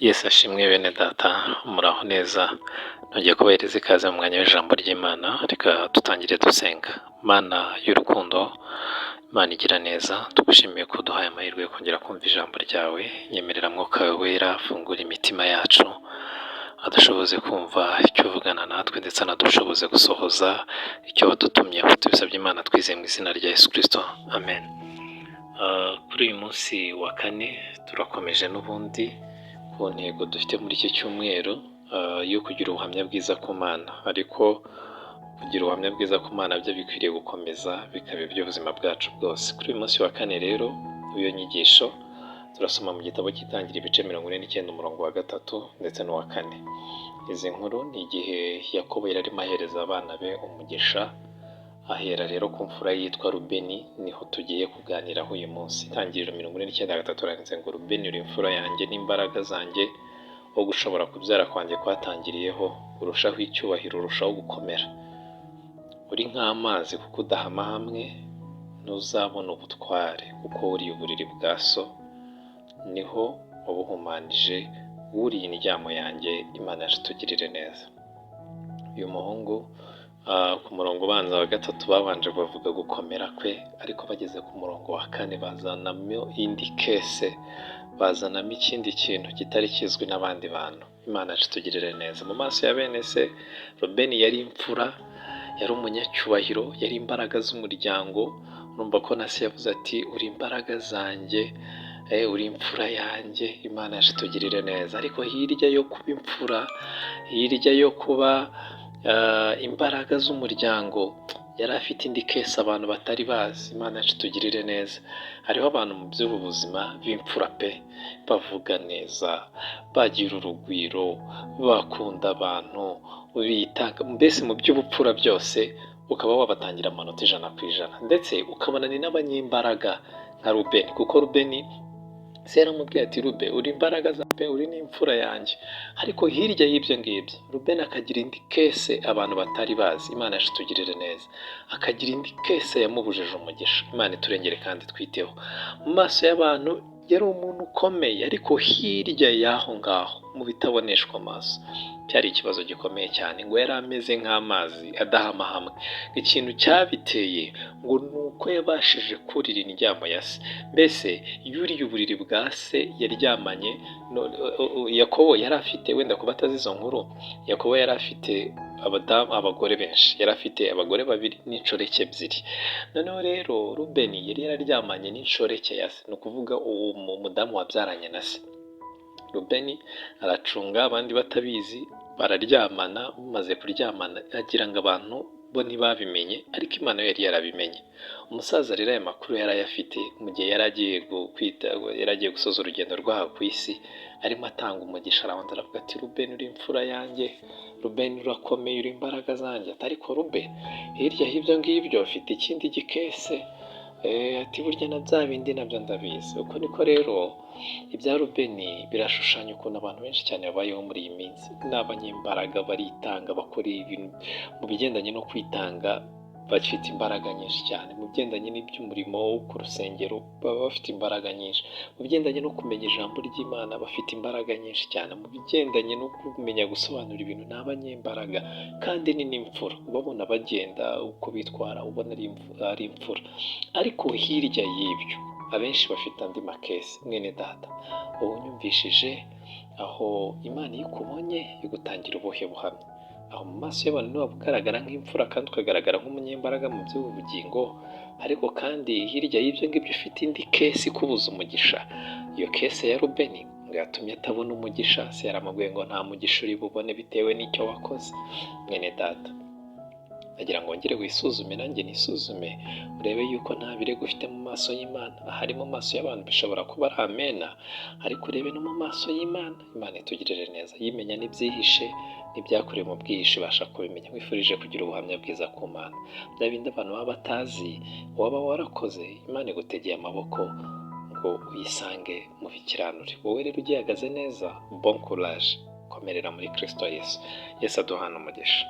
Yesu ashimwe bene data, muraho neza, nongeye kubahereza ikaze mu mwanya w'ijambo ry'Imana, reka dutangire dusenga. Mana y'urukundo, Imana igira neza, tugushimiye ko uduhaye amahirwe yo kongera kumva ijambo ryawe, nyemerera Mwuka wawe wera afungure imitima yacu, adushoboze kumva icyo uvugana natwe ndetse anadushoboze gusohoza icyo wadutumyeho. Tubisabye Imana twizeye mu izina rya Yesu Kristo, amen. Kuri uyu munsi wa kane turakomeje n'ubundi ku ntego dufite muri iki cyumweru yo kugira ubuhamya bwiza ku Mana, ariko kugira ubuhamya bwiza ku Mana byo bikwiriye gukomeza bikaba iby'ubuzima bwacu bwose. Kuri uyu munsi wa kane rero w'iyo nyigisho turasoma mu gitabo cy'Itangira ibice 49 umurongo wa 3 ndetse n'uwa 4. Izi nkuru ni igihe Yakobo yari arimo ahereza abana be umugisha, ahera rero ku mfura yitwa Rubeni, niho tugiye kuganiraho uyu munsi. Itangiriro 49:3 haranditse ngo: "Rubeni, uri imfura yanjye n'imbaraga zanjye, wo gushobora kubyara kwanjye kwatangiriyeho, urushaho icyubahiro, urushaho gukomera. Uri nk'amazi kuko udahama hamwe, ntuzabona ubutware kuko wuriye uburiri bwa so, niho wabuhumanije, wuriye indyamo yanjye." Imana yacu itugirire neza. Uyu muhungu ku murongo ubanza wa 3 babanje bavuga gukomera kwe, ariko bageze ku murongo wa 4 bazanamo indi case, bazanamo ikindi kintu kitari kizwi n'abandi bantu. Imana yacu itugirire neza. Mu maso ya bene se, Rubeni yari imfura, yari umunyacyubahiro, yari imbaraga z'umuryango. Urumva ko na se yavuze ati: "Uri imbaraga zanjye, uri imfura yanjye." Imana yacu itugirire neza. Ariko hirya yo kuba imfura, hirya yo kuba imbaraga z'umuryango, yari afite indi case abantu batari bazi. Imana yacu itugirire neza. Hariho abantu mu by'ubu buzima b'imfura pe, bavuga neza, bagira urugwiro, bakunda abantu, bitanga, mbese mu by'ubupfura byose ukaba wabatangira amanota 100%, ndetse ukabona ni n'abanyembaraga nka Rubeni, kuko Rubeni se yaramubwiye ati: "Rube, uri imbaraga za pe, uri n'imfura yanjye." Ariko hirya y'ibyo ngibyo, Rubeni akagira indi case abantu batari bazi. Imana yacu itugirire neza. Akagira indi case yamubujije umugisha. Imana iturengere kandi twiteho. Mu maso y'abantu yari umuntu ukomeye, ariko hirya y'aho ngaho mu bitaboneshwa amaso byari ikibazo gikomeye cyane. Ngo yari ameze nk'amazi adahama hamwe. Ikintu cyabiteye ngo ni uko yabashije kurira indyamo ya se, mbese yuriye uburiri bwa se yaryamanye. Yakobo yari afite, wenda kuba atazi izo nkuru, Yakobo yari afite abadamu, abagore benshi, yari afite abagore babiri n'inshoreke ebyiri. Noneho rero Rubeni yari yararyamanye n'inshoreke ya se, ni ukuvuga uwo mudamu wabyaranye na se. Rubeni aracunga abandi batabizi, bararyamana. Bamaze kuryamana agira ngo abantu bo ntibabimenye, ariko Imana yo yari yarabimenye. Umusaza rero aya makuru yari ayafite. Mu gihe yari agiye kwita, yari agiye gusoza urugendo rw'aha ku isi, arimo atanga umugisha, arabanza aravuga ati: "Rubeni, uri imfura yanjye, Rubeni urakomeye, uri imbaraga zanjye." Ariko Rube, hirya y'ibyo ngibyo ufite ikindi gicase. Ati: "Burya na bya bindi nabyo ndabizi." Uko niko rero ibya Rubeni birashushanya ukuntu abantu benshi cyane babayeho muri iyi minsi. Ni abanyembaraga, baritanga, bakora ibintu mu bigendanye no kwitanga, bafite imbaraga nyinshi cyane mu bigendanye n'iby'umurimo wo ku rusengero, baba bafite imbaraga nyinshi mu bigendanye no kumenya ijambo ry'Imana, bafite imbaraga nyinshi cyane mu bigendanye no kumenya gusobanura ibintu. Ni abanyembaraga kandi ni n'imfura. Ubabona bagenda, uko bitwara, ubona ari imfura, ariko hirya y'ibyo abenshi bafite andi macase. Mwene data, ubu unyumvishije aho, Imana iyo ikubonye igutangira ubuhe buhamya? Aho mu maso y'abantu niba ugaragara nk'imfura kandi ukagaragara nk'umunyembaraga mu by'ubu bugingo, ariko kandi hirya y'ibyo ngibyo ufite indi case ikubuza umugisha. Iyo case ya Rubeni ngo yatumye atabona umugisha. Se yaramubwiye ngo: "Nta mugisha uri bubone bitewe n'icyo wakoze." Mwene data, ndagira ngo wongere wisuzume, nanjye nisuzume, urebe yuko nta birego ufite mu maso y'Imana. Ahari mu maso y'abantu bishobora kuba ari amena, ariko urebe no mu maso y'Imana. Imana itugirire neza, yimenya n'ibyihishe, n'ibyakorewe mu bwihishe ibasha kubimenya. Nkwifurije kugira ubuhamya bwiza ku Mana. Bya bindi abantu baba batazi waba warakoze, Imana igutegeye amaboko ngo uyisange mu bikiranure. Wowe rero ugihagaze neza, bon courage, komerera muri Kristo Yesu. Yesu aduhana umugisha.